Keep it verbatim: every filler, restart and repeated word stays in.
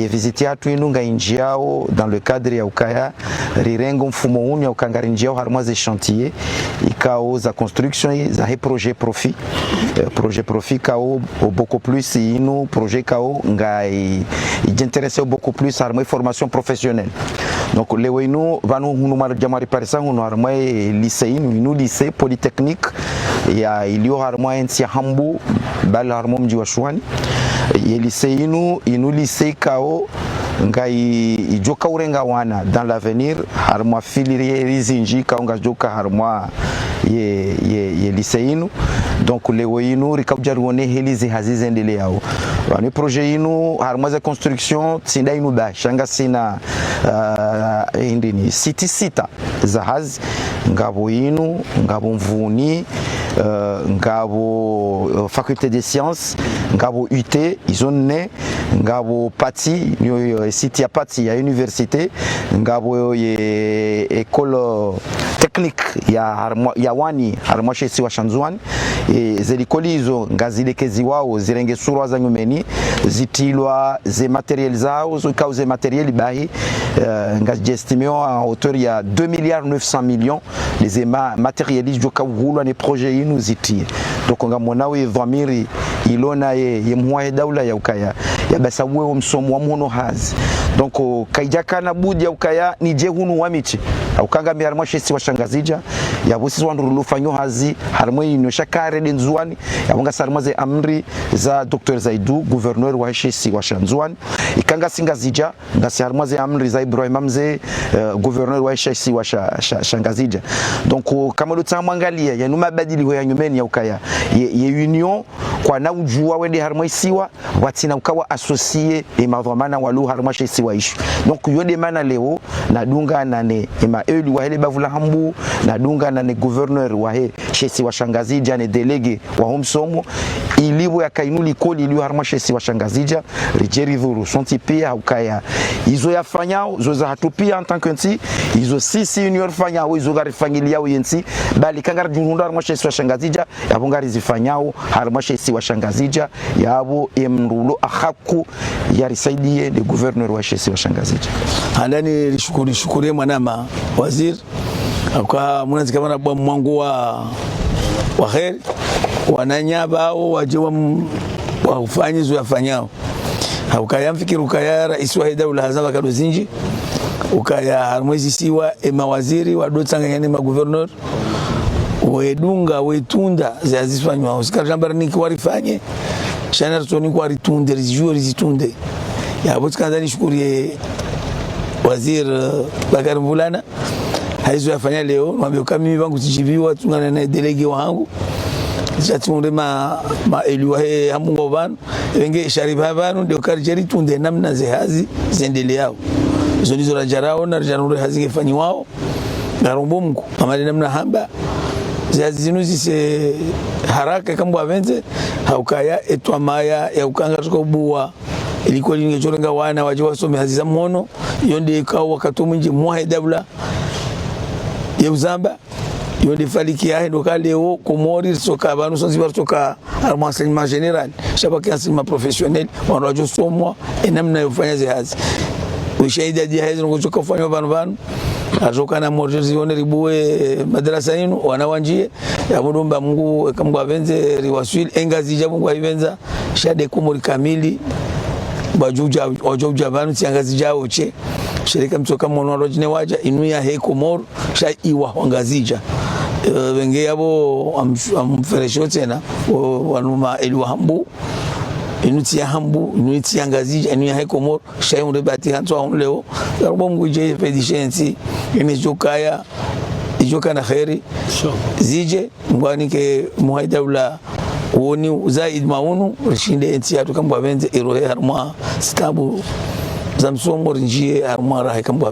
ye visite yahatru inu ngayindjiao dans le cadre ya ukaya rirengo mfumo unu ya ukaya ngarindjiao harumwa ze chantier ikao za construction zahe projet Profi. Eh, projet Profi ikao o beaucoup plus inu projet ikao ngayi idjintéresser o beaucoup plus harumwa formation professionnelle. Donc leo inu pvanu hunu mwaradja mwariparisa hunu harumwa ye lycée inu, inu lycée polytechnique ya ilio harumwa entsi ya Hambu, bali harumwa mdji wa Shuwani. Ye lycée inu, inu lycée ikao ngayi idjoka urenga wana dans l'avenir harumwa filière zindji ikao ngazidjoka harumwa ye, ye, ye lycée inu. Donc leo inu rikaudja rione heli ze hazi zendeleao. Pvanu projet inu harumwa ze construction tsi nda inu ba, sha ngasina, ah, hindrini, site sita za hazi, ngapvo inu, ngapvo Mvuni, eh, ngapvo, eh, faculté des sciences, ngapvo U T, izo nne, ngapvo Patsy, yo, yo, site ya Patsy ya université, ngapvo ye école, eh, technique ya harumwa, ya Wani, harumwa she isiwa sha Ndzuwani. Eh, ze likoli izo ngazilekeziwao, zirenge surwa za nyumeni, zitrilwa ze matériel zao, zo ikao ze matériel bahi, eh, ngazidjestimewa à hauteur ya deux milliards neuf cents millions, leze ma-, matériel zidjoka uhulwa ne projet inu zitriye. Donc ngamonao ye dhwamiri ilona ye, ye mhuu wahe daula ya ukaya, ya basa uwe wo msomo wa mhono hazi. Donc, o, kayidjakana budi ya ukaya nidje hunu wa mitsi. Au kanga mi harumwa she isiwa sha Ngazidja, yapvo sisi wandru rilo fanyo hazi harumwa inu sha kare nde Ndzuwani, yapvo ngasi harumwa ze amri za Docteur Zaidou, gouverneur wahe she isiwa sha Ndzuwani. Ika ngasi Ngazidja, ngasi harumwa ze amri za Ibrahima Mze, eh, gouverneur wahe she isiwa sha, sha, sha Ngazidja. Donc, o, kama ndo tsamwangalia, yanu mabadiliho ya nyumeni ya ukaya, ye, ye union, kwana udjuwa wende harumwa isiwa, watsina ukawa associé ye madhwamana walo harumwa she isiwa isho. Donc, yo nde mana leo, nadungana ne, ye ma élus wahe le bavu la Hambu, nadungana ne gouverneur wahe she isiwa sha Ngazidja ne délégué waho msomo, ili pvo yaka inu likoli ilio harumwa she isiwa sha Ngazidja, ridje ridhuru sontsi pia ha ukaya izo yafanyao, zo zahatru pia en tant que ntsi, izo sisi union rifanyao, izo ngarifanyiliao ye ntsi, bali ika ngaridjihundra harumwa she isiwa sha Ngazidja, yapvo ngarizifanyao harumwa she isiwa sha Ngazidja, yapvo ye mndru ulo ahaku yarisaidiye nde gouverneur wahe she isiwa sha Ngazidja. Handani rishukuri, rishukuri mwanama waziri. Hauka muna zika mana bwa mwangu wa, wa heri, wananya pvao wadje wa m-, wa ufanye zo yafanyao. Hauka ya mfikiri ukaya raisi wahe daula hazamba kado zindji, ukaya harumwa ze isiwa ye mawaziri, wado tsanganya ne magouverneur, wedunga, wetunda, ze hazi zifanywa. Usikari jamba raniki warifanye, sha na ritsoni kwa ritunde, rizijue rizitunde. Yapvo tsikandza nishukuriye waziri, eh, Bakari Mvulana, ha izo yafanya leo, nwambe uka mimi pvangu tsidjiviwa, tsungana na délégué wahangu. Sha tsimure ma, ma élus wahe Hambu ngwao pvanu, wenge sha ripva pvanu, nde uka ridje ritunde namna ze hazi zendeleao. Izo ndizo radjarao, na ridjarao hazi ngefanyiwao. Ngarombo Mngu, amali namna hamba, ze hazi zinu zise haraka eka Mngu apvendze, ha ukaya ye twamaya ya uka ngaridjo ubuwa, ye likoli ngedjorenga wana wadje wasome hazi za mhono, yo nde ikao wakati mwindji mhuu wahe daula ye uzamba, yo nde faliki yahe ndo ka leo, Komori, ritsoka pvanu, sontsi pvanu ritsoka harumwa enseignement général, sha pvwake enseignement professionnel, wandru wadjo somwa, ye namna yo ufanya ze hazi. Wisha idadi ya hazi ngodjoka ufanywa pvanu pvanu, ritsoka na mori zione ribuwe madrasa inu, wana wandjiye, yapvo ndo mba Mngu, eka Mngu apvendze, riwaswili, ye Ngazidja Mngu ayipvendza, sha nde Komori kamili, wadjo udja, wadjo udja pvanu, tsi ya Ngazidja wotse, sha reka mtsoka mwono wandru wadjine wadja, inu yahe Komori, sha iwa ho Ngazidja. Eh, wenge yapvo am-, amferesho tsena, o, wanu ma élus wa Hambu, inu tsi ya Hambu, inu tsi ya Ngazidja, inu yahe Komori, sha yihundre bahati handzo hahundre leo, ngarombo Mngu idje yipvedishe ntsi, inu idjokaya, idjokana heri, zidje, Mngu anike mhuu wahe daula, woni zaidi mwa unu, rishinde ye ntsi yahatru eka Mngu apvendze, irohe harumwa zitabu za msomo, rindjiye harumwa raha eka Mngu